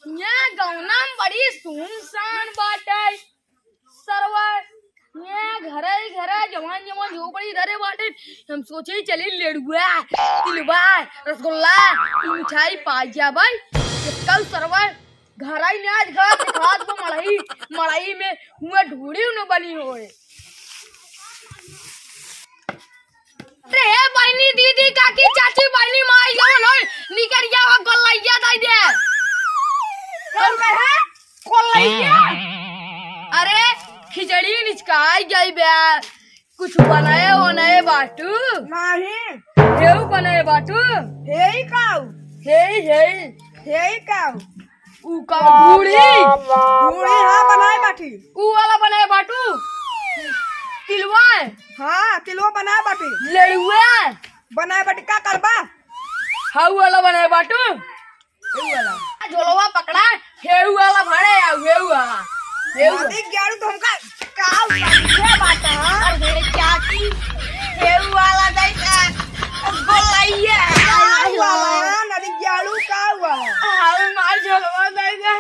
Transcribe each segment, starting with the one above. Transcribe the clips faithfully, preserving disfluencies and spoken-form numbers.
ये गौना में बड़ी सुनसान बाटे। सरवा, ये घरे ही घरे जवान जवान झोपड़ी धरे बाटे। हम सोचे चली लेड़ुआ, तिलवा, रसगुल्ला, मिठाई पाई जा भाई। कल सरवा घर ही नहीं, आज घर दिखात को मड़ई, मड़ई में हुआ ढूढ़ी न बनी होए। अरे हे बहिनी, दीदी, काकी, चाची, बहिनी, माई, जवन होई, निकरिया हो, गोलैया दई दे। कौन कहे? गोलैया। अरे, खिचड़ी निचकाई गई बे। कुछ बनाए वनाए बाटू? नहीं। हेऊ बनाए बाटू? हेई काऊ। हेई, हेई। हेई काऊ। ऊ का ढूढ़ी? ढूढ़ी, हाँ, बनाए बाटी। ऊ वाला बनाए बाटू? तिलवा? हाँ, तिलवा बनाए बाटी। लेड़ुआ? बनाए बाटी, का करबा? हाउ वाला बनाए बाटू? हेऊ वाला। झोलवा पकड़ा, हेऊ वाला भरे आ, हेऊ वाला। हेऊ वाला। अरे, ग्यारू तो हमका का समझे बाटा? अरे, मेरे चाची, हेऊ वाला दई दे, गोलैया। का हुआ, नदी ग्यारू का हुआ? अरे, मार झोलवा दई दे।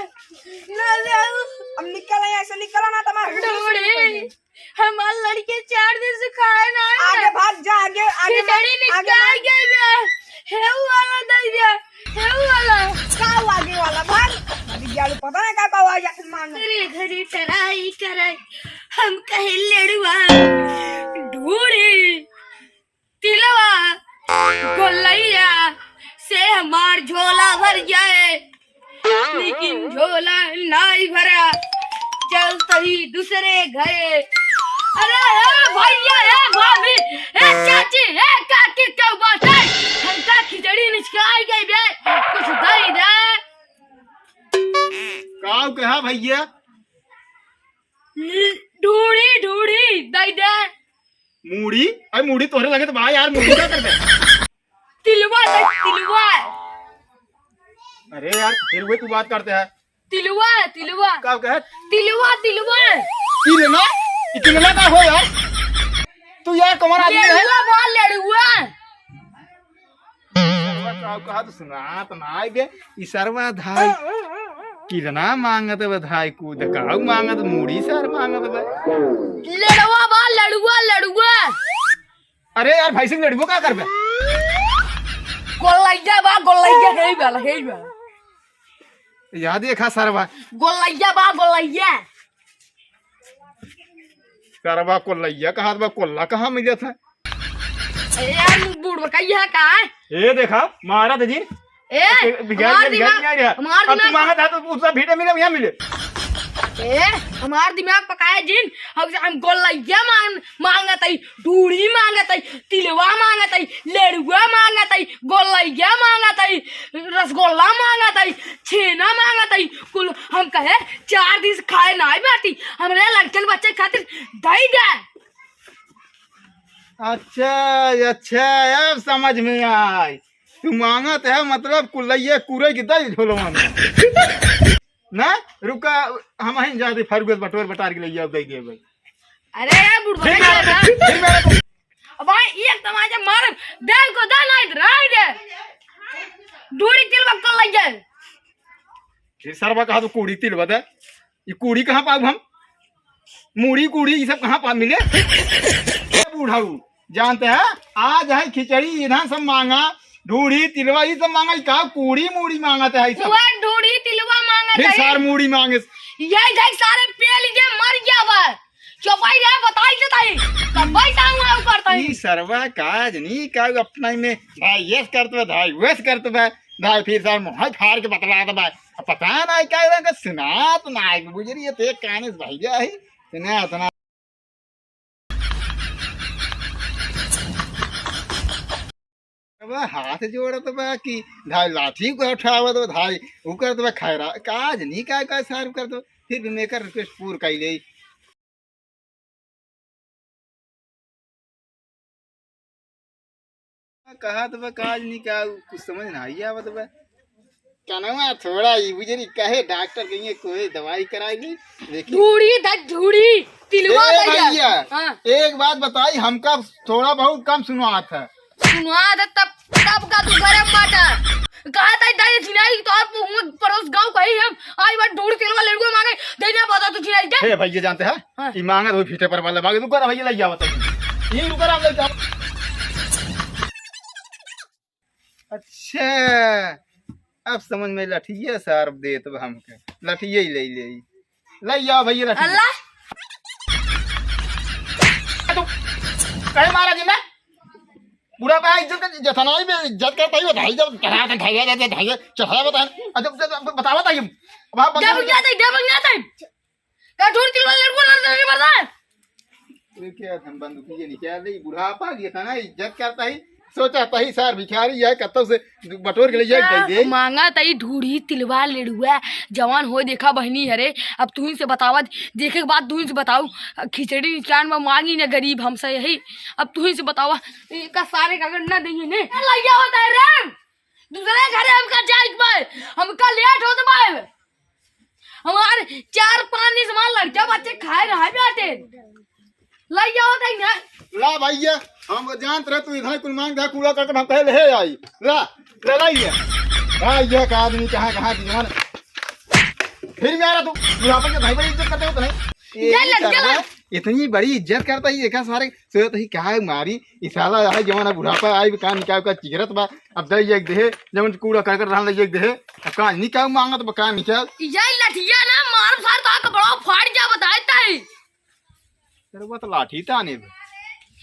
ना ले आऊ। अब निकल, यहाँ से निकल ना, तमार ढूढ़ी। हमार लड़के चार दिन से खाए ना है। आगे भाग जा, आगे, आगे खिचड़ी भाग, आगे निकाल भाग। के दे। हेऊ वाला दे दे, हेऊ वाला। का हुआ आगे वाला? भाग। अभी ग्यारू पता नहीं का, का हुआ, या फिर मांग। तेरे घरी टराई कराई, हम कहे लेड़ुआ। ढूढ़ी। तिलवा, गोलैया से हमार झोला भर जाए, लेकिन झोला नाई भरा, चल तही दूसरे घरे। अरे ए भैया, ए भाभी, ए चाची, ए काकी, क्यों बात है? हमका खिचड़ी निचकाई गई बे, कुछ दई दे। काऊ कहा भैया? ढूढ़ी, ढूढ़ी, दई दे। मूड़ी? अरे मूड़ी तोहरे लगे तो बा यार, मूड़ी का करबे? तिलवा दे, तिलवा। अरे यार, फिर वही तू बात करते हैं। तिलवा, तिलवा। का कहे? तिलवा, तिलवा। तिलना? ई तिलना का हो यार? तू यार कौन आदमी है? लेड़ुआ बा, लेड़ुआ। सरवा का कहा तो सुनात ना आए बे। ई सरवा धाई किलना मांगत बे, धाई कूद काऊ मांगत, मूड़ी सार मांगत बे। लेड़वा बा, लेड़ुआ, लेड़ुआ। अरे यार, भैंसी के लेड़ुआ का करबे? गोलैया बा, गोलैया, हेई वाला, हेई वाला। याद देखा सरवा। गोलैया बा, गोलैया। सरवा कोल्लैया कहात बा, कोल्ला कहाँ मिलत है? ए यार, बुढ़वा का यह का है? ए देखा, मारा दे जी। ए, ए, बिगाड़ हमार के, बिगाड़ दिमाग, के आ गया। हमार अब तू दिमाग मांगत है तो उसका भीड़े मिले, यहाँ मिले। ए, हमार दिमाग पकाए जिन, हम, हम गोलैया मांग, मांगत हई, ढूढ़ी मांगत हई, तिलवा मांगत हई, लेड़ुआ मांगत हई, गोलैया मांगत हई, रसगुल्ला मांगत हई, छेना मांगत हई, कुल हम कहे चार दिन से खाए नाई बाटी, हमरे लड़कन बच्चे खातिर दई दे। अच्छा, अच्छा, अब समझ में आय। तू मांगत है, मतलब, कुलैया कुरई के दई झोलवा में। ना, रुका, हमहीं जाते फरुगस बटोर बटार के लइया दई देबे। अरे, ए बुढ़वा, ठीक है, ठीक है। अब भाई, एक तमाचा मारब, देव को दे, नाहीं तो रह दे। ढूढ़ी तिलवा को लइया। फिर सरवा कहा तो कूड़ी तिलवा दे। ये कूड़ी कहाँ पाऊ हम? मूड़ी कूड़ी ये सब कहाँ पा मिले? ए बूढ़ऊ, जानते हैं, आज है खिचड़ी, इधर सब मांगा, ढूढ़ी, तिलवा, ये सब मांगा, ये का कूड़ी मूड़ी मांगत है, ये सब? वह ढूढ़ी, तिलवा मांगत फिर है। सार मूड़ी मांगे। ये देख, सारे पेल के मर गया बा। चुपाई रे, बताई देता ही। तब भाई साहब वहाँ ऊपर था ही। ई सरवा काज नी का अपना में धाई येस करत बा, धाई वेस करत बा, धाई फिर सार मुँह फाड़ के बतलात बा। अब पता ना का रंग सुनात ना है, बुझरी है, ते काने से भाई गया है। सुना, सुना। अब हाथ जोड़त बा कि धाई लाठी को उठावत बा, धाई उ करत बा, खैरा काज नी का, का सार करत बा, फिर भी मैं एकर रिक्वेस्ट पूर कइले। कहत बा काज नी का, कुछ समझ ना आई आवत बा। कनवा थोड़ा ई बुझरी कहे डॉक्टर कहिए कोई दवाई कराई ले, लेकिन ढूढ़ी द ढूढ़ी, तिलवा ए भैया। भैया, हाँ। एक बात बताई, हमका थोड़ा बहुत कम सुनात है। ना दे तब, तब का तू गरम बाटा। कहा ताई दाई छिनाई तो आप हुआ पड़ोस गाँव कही हम, आई बार ढूंढ तिलवा लड़ुआ मांगे, देना बता तू छिनाई दे। हे भैया जानते हैं, हाँ। ई मांगत हो फीटे पर वाला मांगे, रुको ना भैया, लइ जावत है। ई रुको ना, लइ जाओ। अच्छा, अब समझ में, लठिया सार देत बा हमके। लठिया ही ले ले। ले जाओ भैया लठिया। अल्लाह। तू कहे मारा जी मैं? बुढ़ापा इज्जत का, जतना ही बे इज्जत करता ही बताई, जब चढ़ा के ढाई जाते, ढाई चढ़ा बताए। अब जब, जब बतावा था ये। अब आप जब बंदा जाते, जब जाते। का ढूंढ तिलवा लड़ुआ ना लड़के बता। ये क्या हम बंदूकिये निकाल दे, बुढ़ापा ये था ना, इज्जत करता ही, सोचा था ही सार भिखारी है, कत्तौ से बटोर के ले जाए, हाँ, दे दे। मांगा तई ढूढ़ी तिलवा लड़ुआ, जवान होय देखा बहिनी हरे। अब तुहीं से बतावा, देखे के बाद तुहीं से बताऊ, खिचड़ी निकान में मांगी न गरीब हमसे यही। अब तुहीं से बतावा, इनका सारे का अगर न देंगे ने, लइया होता है रे, दूसरे घरे हमका जाए के बा, हमका लेट होत बा। हमार चार पाँच निस हमार लड़का बच्चे खाए रहा बाटे। लइ जाओ तई ना। ला भैया, हम जानत रहे तू इधर कुल मांग दे, कूड़ा करके हम कहे ले आई। ला, ले ला ये। भाई ये का आदमी कहाँ, कहाँ की जवान। फिर भी आ रहा तू, बुढ़ापा के भाई बड़ी इज्जत करते हो तो नहीं? ये ये लड़का साला ला। इतनी बड़ी इज्जत करता ही, देखा सारे सोचत ही क्या है मारी, ई साला है जवान बुढ़ापा आई, का निकाल का चिगरत बा। अब दे एक देहे, जवन कूड़ा करकट रहन लगे एक देहे। अब का निकाल मांगत बा, का निकाल? यही लठिया ना मार सार तो आके बड़ा फाड़ जा बताए तई। तेरे बा तो लाठी ताने बा।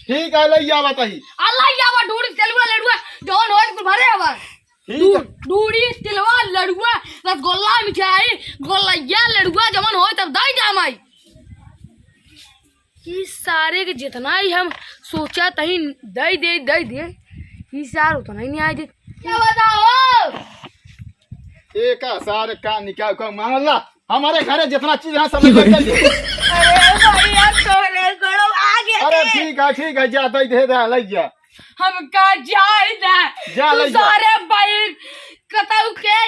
ठीक है, लइ जावा तई। अल्लाह या बा ढूढ़ी तिलवा लड़ुआ, जवन होए कुल भरे हवा। ठीक है। ढूढ़ी तिलवा लड़ुआ, रसगुल्ला मिठाई, गोलैया लड़ुआ, जवन होए तब दई जा माई। ई सारे के जितना ही हम सोचा तही दई दे, दई दे, ई सार उतना ही नहीं आए दे। क्या बताओ? एका सारे का निकाल का मांगला, हमारे घरे जितना चीज है सब निकाल दे। अरे भैया, तोरे गोड़ो आगे अरे दे। ठीक है, ठीक है, जा दई दे, दे, लइ जा। हमका जाए ना। जा, तू लइ जा। सारे बहिन कतऊ के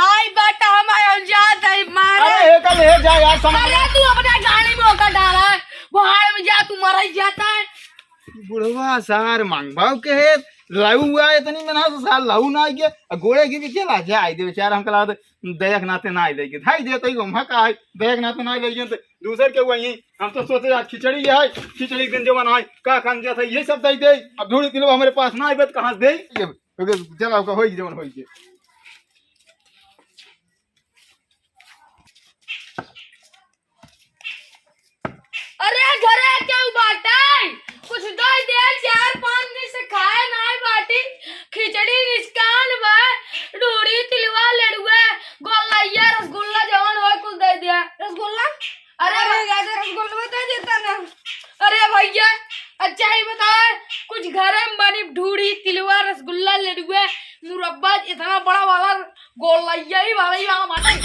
आई बाटा हम आयो जात है मारे। अरे, एका ले जा यार, सामान। अरे, तू अपना गाड़ी में ओका डाला है। बाहर में जा, तू मर ही जाता है। बुढ़वा सार मांगबाऊ के है, लऊ हुआ इतनी मेहनत से सार लऊ ना आई के, आ गोड़े गिर के चला जाए दे बेचारा, हमका लागत दया के नाते ना आई लेके। धाई दे तई गो, हम का आई, दया के नाते ना आई लेके, तो दूसर के वही, हम तो सोचे आज खिचड़ी है, खिचड़ी के दिन जवन है, का खान जाता है, ये सब दे दे। अब ढूढ़ी तिलवा हमारे पास ना आइबे तो कहाँ से दे? ये, ओके, चला, ओके, होई जवन होई के। अरे घरे केहू बाटे? कुछ दे दे, चार पाँच दिन से खाए नाई बाटी। खिचड़ी निस्कान बा, ढूढ़ी तिलवा लड़ुआ, गोलैया रसगुल्ला जवन होए कुल दे दे। रसगुल्ला? अरे अरे बा- ज्यादा रसगुल्ला दे देता ना। अरे भैया, अच्छा ही बताओ, कुछ घरे में बनी ढूढ़ी तिलवा रसगुल्ला लड़ुआ मुरब्बा इतना बड़ा वाला गोलैया ही वाला ही वाला बाटे।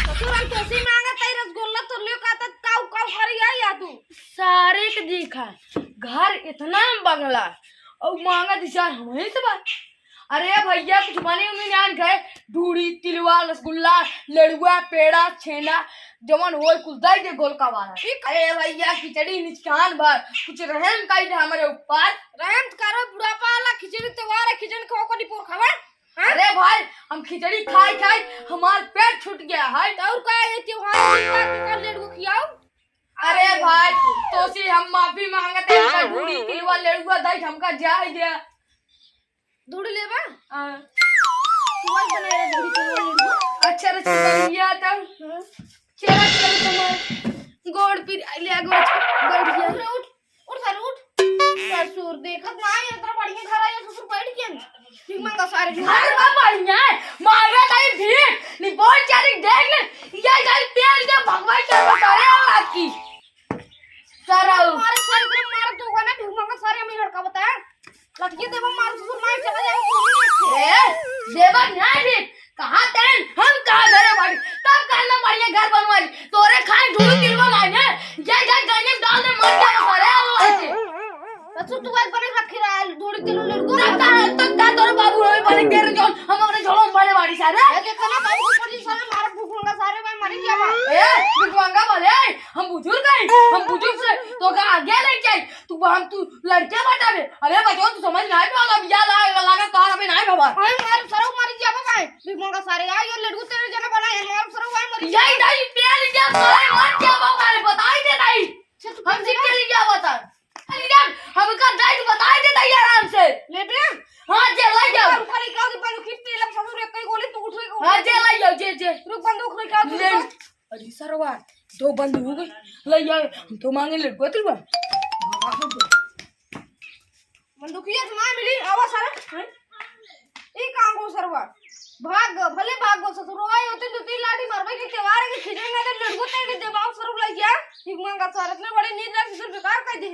ससुर, हम तोसी मांगत हई रसगुल्ला, तो लियो का तक काऊ काऊ करी आई या तू। सारे के देखा, घर इतना बंगला, और मांगत इशार हमही से बा। अरे भैया, कुछ बने उन्हें जान गए, ढूढ़ी, तिलवा, रसगुल्ला, लड़ुआ, पेड़ा, छेना, जवन होई कुल दई दे गोलका वाला। ठीक। अरे भैया, खिचड़ी निचकान भर, कुछ रहम कई दे हमरे ऊपर। रहम करो, बुढ़ापा वाला खिचड़ी त्योहार है, खिचड़ी खाओ को निपोर खावे। हाँ? अरे भाई, हम खिचड़ी खाई खाई हमार पेट छूट गया है। तो और का, ये त्योहार के दिन का तू का लेड़ुआ खियाओ? अरे भाई, तोसी हम माफी मांगत है, हमका ढूढ़ी तिलवा लेड़ुआ दई, हमका जाए दे। ढूढ़ी लेबा? हाँ। तू आई बना रे ढूढ़ी तिलवा लेड़ुआ। अच्छा रे, चल लिया तब। हाँ। चला, चल तुम्हार गोड़ पीर आइले आगे बैठ गया। उठ रे, उठ। उठ सारे, उठ। ससुर, देखत ना है, इतना बढ़िया घर आया, ससुर बैठ गया। भीख मांगा सारे, भीख घर मांगा। बा बढ़िया है, मांगा ताई भीख, नहीं बोल चारी देख ले, ये जाई तेल दे भगवान के सारे औलाद की। सारा मारे, सारे तरफ मारे, तू का ना भीख मांगा सारे, हमें लड़का बताया। लठिया देबा मार ससुर मार चला जाए। ए, देबा ना भीख, कहाँ तेन, हम कहाँ घरे बाड़ी, तब कहना बढ़िया घर बनवाई, तोरे खाए ढूंढ तिलवा लाने, ये जा गने डाल दे, मर जा सारे, अल्लाह से। ससुर तू आज बने रखी रहा, ढूंढ तिलवा लड़को। तब का, तब का तोरे बाबू होई बने के रे जौन, हम अपने झोलों में बड़े बाड़ी सारे। ये देखो ना बाबू, ऊपर जी सारे मारे भूख लगा सारे भाई। अरे क्या बात? ए, भिखमंगा वाले, हम बुजुर्ग हैं, हम बुजुर्ग से तो का आगे लेके आई, तू हम तू लड़के बता दे। अरे बचवा, तू समझ नहीं पावत, अब या ला-, लागा तार अबे नहीं बाबा। अरे मार सरऊ मारी क्या बाबा है? भिखमंगा सारे, आ ये लड्डू तेरे जना बना है, मार सरऊ है मरी। यही नहीं, तेल क्या सारे मार क्या बाबा है, बताई दे नहीं। अच्छा, तू हम सीख के लिए क्या बता? अरे यार, हमका दाई बताई दे दाई आराम से। ले बे। हाँ, जे लाई जाओ। ऊपर, ऊपर ही कहा कि बंदूक खींच के लग ससुर एक कई गोली तू उठ रही हो। हाँ, जे लाई जाओ, जे, जे। रुक, बंदूक नहीं क्या तू ले। रुक। अरे सरवा, दो बंदूक हो गई। ले यार, हम तो मांगे लड़को तुलवा। बंदूकिया तो ना मिली, आवा सारा। हैं? ई कहाँ गो सरवा? भाग गो, भले भाग गो, ससुरवा आई होते दो तीन लाठी मारबे के केवारे के खींचे ना तो लड़को तेरे के जवाब सरवा लग गया। भिखमंगा सारा इतने बड़े नींद ना ससुर बेकार कर दे।